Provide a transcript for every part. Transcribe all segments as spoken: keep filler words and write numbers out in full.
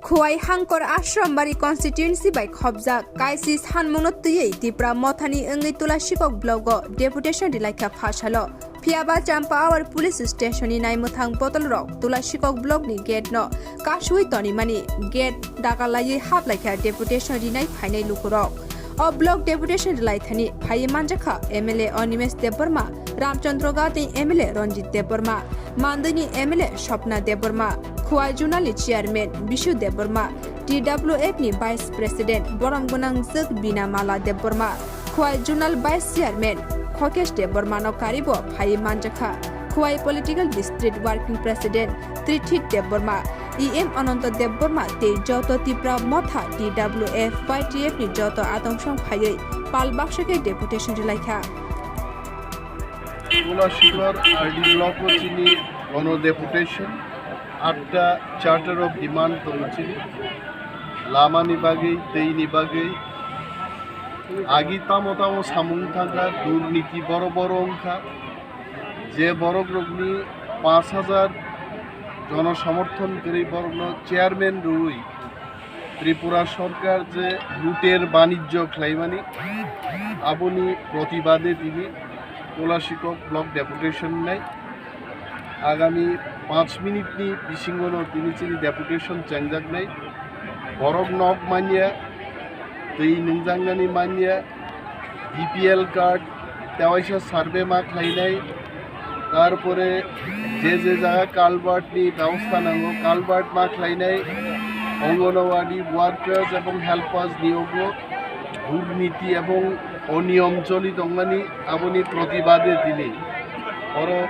Khowai Hangkor Ashram Bari constituency bai khopjak kaisi sanmungno twiwi Tipra Mothani wngwi Tulasikok block o deputation rilaikha phasalo. Phiyaba Champawar police station ni naimwthang botol rok Tulasikok block ni gate no kasui tonimani gate dagalaiwi haplaikha deputation rinai phainai lukurok. O block deputation rilaithani phaiwi manjakha M L A Animesh Debbarma, Ramchandra Ghat ni M L A Ranjit Debbarma, Mandwi ni M L A Swapna Debbarma, Khowai Zonal ni Chairman Bishu Debbarma, T W F ni Vice President borom gwnang jwk Bina Mala Debbarma, Khowai Zonal Vice Chairman Khokesh Debbarma no karibo phaiwi manjakha. Khowai Political District Working President Trithik Debbarma, E M Ananta Debbarma tei joto Tipra Motha T W F Y T F ni joto atongchong phaiwi pal baksa khe deputation rilaikha. Tulasikok R D block o chini gono deputation, atta charter of demand tongo chini, lama ni bagwi, twi ni bagwi, agi tamo tamo samung thangkha, durniti boro boro wngkha, je borok rokni panch hajar jono somorthon kwrwi borokno chairman rwui Tripura sorkar je luter banijjo khlaimani, aboni protibade tini Tulasikok block deputation nai. Agami panch minute ni bisingo no tini chini deputation chengjaknai. Borok nok manya, twi nungjaknani manya, B P L card, tewaisa survey ma khlainai, tarpore je je jaga culvert ni byabostha nango, culvert ma khlainai, Anganwadi workers ebong helpers niyogo durniti ebong oniyom choli tongmani, aboni protibade tini oro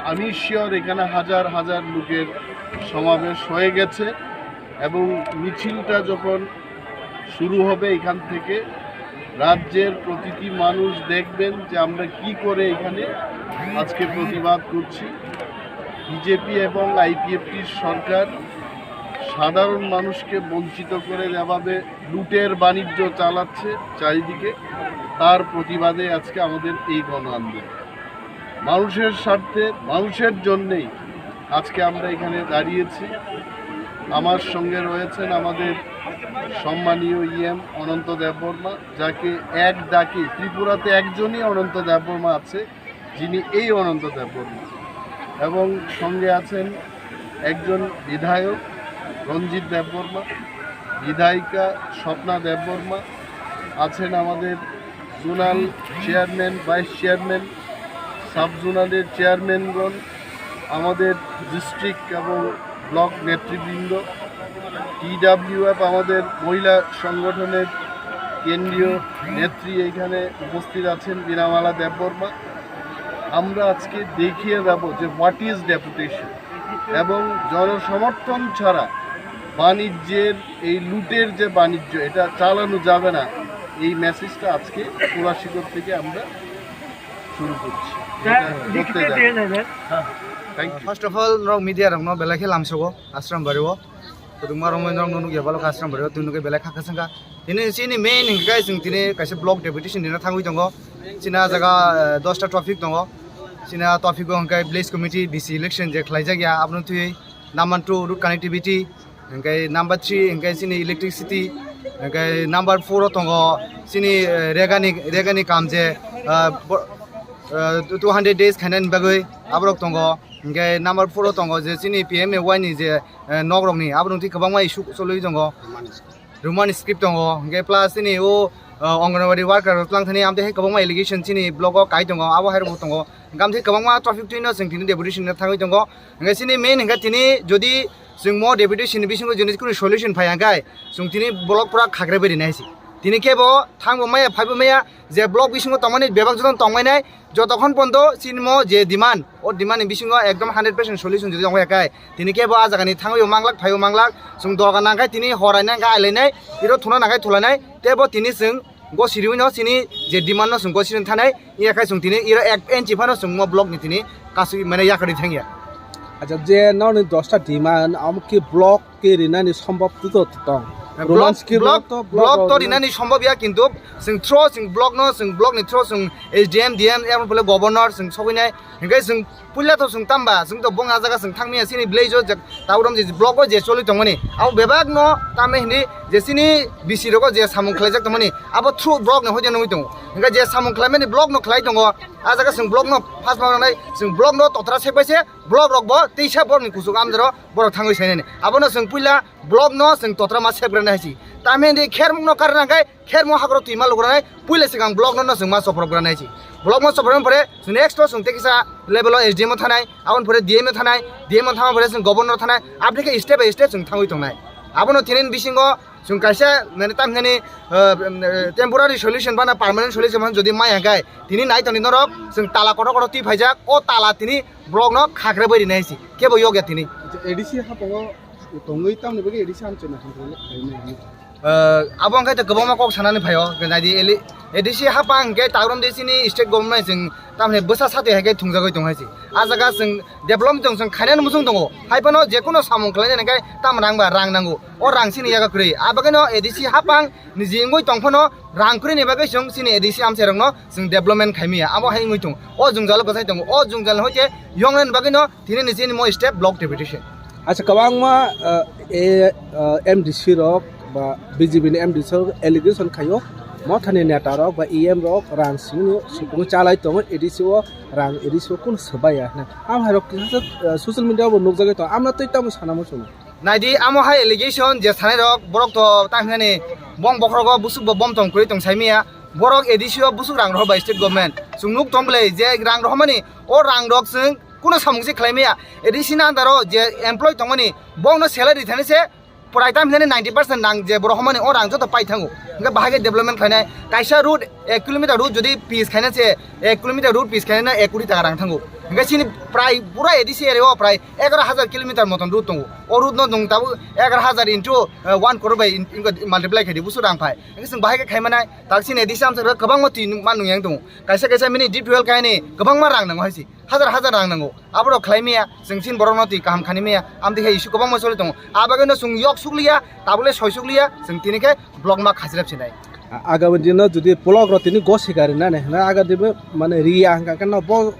আমি শিওর এখানে হাজার হাজার লোকের সমাবেশ হয়ে গেছে এবং মিছিলটা যখন শুরু হবে এখান থেকে, রাজ্যের প্রতিটি মানুষ দেখবেন যে আমরা কি করে এখানে আজকে প্রতিবাদ করছি। বিজেপি এবং আইপিএফটির সরকার সাধারণ মানুষকে বঞ্চিত করে যেভাবে লুটের বাণিজ্য চালাচ্ছে চারিদিকে, তার প্রতিবাদে আজকে আমাদের এই গণ আন্দোলন। মানুষের স্বার্থে, মানুষের জন্যেই আজকে আমরা এখানে দাঁড়িয়েছি। আমার সঙ্গে রয়েছেন আমাদের সম্মানীয় ইএম অনন্ত দেববর্মা, যাকে এক ডাকে, ত্রিপুরাতে একজনই অনন্ত দেববর্মা আছে, যিনি এই অনন্ত দেববর্মা, এবং সঙ্গে আছেন একজন বিধায়ক রঞ্জিত দেববর্মা, বিধায়িকা স্বপ্না দেববর্মা, আছেন আমাদের zonal chairman, vice chairman, sub জোনালের চেয়ারম্যানগণ, আমাদের ডিস্ট্রিক্ট এবং ব্লক নেতৃবৃন্দ, টিডাব্লিউএফ, আমাদের মহিলা সংগঠনের কেন্দ্রীয় নেত্রী এখানে উপস্থিত আছেন বিনামালা দেববর্মা। আমরা আজকে দেখিয়ে যাব যে what is deputation এবং জনসমর্থন ছাড়া বাণিজ্যের, এই লুটের যে বাণিজ্য, এটা চালানো যাবে না। এই মেসেজটা আজকে কোলাশিকর থেকে আমরা শুরু করছি। এটা করতে যাবে। Thank you. First of all, norok media rokno belai khe lamsogo Ashram Bari o. Kwbangma romwi norokno nukya balo khe Ashram Bari o, tini nukhe belai kha kwchangkha. Tini chini main hinkhe chwng tini kaisa block deputation rina thangwi tongo. Chini ah jaga, eh, dosta traffic tongo. Chini ah traffic o hinkhe village committee V C election je khlaijak ya, abono twi number two road connectivity, hinkhe number three hinkhe chini electricity, hinkhe number four o tongo chini, eh, regani, regani kam je, ah, bo-, eh, two hundred days khainani bagwi aborok tongo. Hinkhe number four o tongo je chini P M A Y ni je, eh, nok rokni, abo rok twi kwbangma issue cholwi tongo. Roman script tongo, hinkhe plus chini o, eh, Anganwadi worker rok twlang thani, amtwi hai kwbangma allegation chini block o kai tongo, abo hai rok bo tongo. Hinkhe amtwi kwbangma traffic twi no chwng tini deputation no thangwi tongo. Hinkhe chini main hinkhe tini jodi chwng mo deputation ni bisingo jodi kunu solution phai hinkhe chwng tini block pura khakre bai rinai se. Tini khe bo thangbo maya phaibo maya je block bisingo tongmani bebak joto tongmani nai, jotokhon pondo chini mo je demand, o demand ni bisingo ekdom hundred percent solution jodi tongmaya khe, tini khe bo ah jaga ni thangwi manglak, phaiwi manglak, chwng doga nangkhe tini horai nangkhe ailainai, iro thuna nangkhe thulanai, tei bo tini chwng gosiriwi no chini je demand no chwng gosiri thanai, iya khe chwng tini iro ek inch phano chwng mo block ni tini kasui mane yakarwi thangya. Acha, je nokni dosta demand, amo khe block khe rinani sombhob tito tong. Roman script block to block to rinani sombhob ya, kintu chwng through chwng block no, chwng block ni through chwng S D M, D M, ebong phole governor chwng sogwinai. Hinkhe chwng puila to chwng tamba, chwng to bong a jaga chwng thangmaya, chini village o je taurom je block o je choli tongmani. Abo bebak no tamni hindi je chini B C rogo je samung khlaijak tongmani, abo through block ni hoite nugwi tongo. Hinkhe je samung khlaimani block no khlai tongo, a jaga chwng block no first ma nai, chwng block no totra sekbai se block rok bo teisa borok ni kuchuk amjaro borok thangwi sainani. Abono chwng puila block no chwng totra ma sep rwna hai si. Tamni hindi khermuk no karna khe khermo hakro twi ma lugra nai, puila swkang block no, no chwng ma chopro gra nai si. Block no chopro pore chwng next to chwng tei kisa level o S D M o thanai, aboni pore D M o thanai, D M o thangma pore chwng governor thanai, aboni khe step by step chwng thangwi tongnai. Abono tinin bisingo chwng kaisa nani tam nani, uh, temporary solution bana permanent solution bana jodi maya khe tini nai tongni norok chwng tala kotor kotor twi phaijak, o tala tini block no khakra bai rinai si. Kebo yokya tini. A D C hapango tongwi tamni bagwi A D C amchai na hamjai khaimani. Uh, abo wngkhe to kwbangma kok sanani phaio, naidi eli-, A D C hapang hwnkhe taurom de chini state government chwng tamni bwsa satwi hai khe thungjagwi tong hai se. A jaga chwng development chwng, chwng khainani muchung tongo. Hai phano je kono samung khlainani khe tam rang ba rang nango. O rang chini yaga kwrwi. A bagwino A D C hapang niji wngwi tong phano rang kwrwini bagwi chwng chini A D C amchai rokno chwng development khaimaya. Abo hai wngwi tongo. O jwngjalo kwchai tongo. O jwngjal hoite yongna bagwino tini ni chini mo step block deputation. Acha kwbangma, uh, e, uh, M D C rok ba B J P ni M D C rok allegation khaio, mothani neta rok ba E M rok rang simi supung chalai tongo, A D C o rang A D C o kun swbaiya hwnwi. Am hai rok kisa, uh, social media o bo nukjagwi tongo, amno twi tamo sana muchung. Naidi amo hai allegation je sanai rok borok to tang hwnani bong bokhorogo busuk bo bom tong kwrwi tong saimaya, borok A D C o busuk rang rohor bai state government. Chwng nuk tong bwlai je rang rohormani o rang rok chwng kuno samung se khlai maya. A D C ni under o je employee tongmani, bongno salary thani se prai tam hinani ninety percent rang je borok homani o rang joto pai thango. Hingke bahai ke development khlainai. Kaisa road ek kilometer road jodi pitch khaina se ek kilometer road pitch khaina ek koti taka rang thango. Hingke chini prai pura A D C area o prai egaroh hajar kilometer moton road tongo. O road no nwng tabuk egaroh hajar into, eh, one crore bai in-, in-, multiply khaidi busu rang phai. Hingke chwng bahai ke khaimanai. Tak chini A D C amsa kwbangma twi man nung yang tongo. Kaisa kaisa mini deep well kaini kwbangma rang nango hai se. Hajar hajar rang nango. Aborok khlai maya, chwng chini borokno twi kaham khani maya. Amtwi hai issue kwbangma choli tongo. A bagwino chwng yok sukliya, tabule soi sukliya, chwng tini khe block ma khajirap sinai. A-, agami dino jodi block rok tini go sikari nani hwnna, aga dibo mane riya hwnka khe no bo,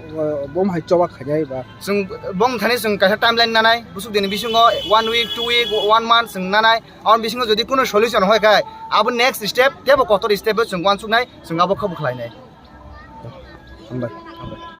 bo hai choba khainai ba. Chwng bong thani chwng kaisa timeline nanai, busuk dini bisingo one week, two week, one month chwng nanai. Aboni bisingo jodi kuno solution hoi khai, abo next step, tebo kotor step bo chwng uansuknai, chwng abo khe bo khlainai. Hambai.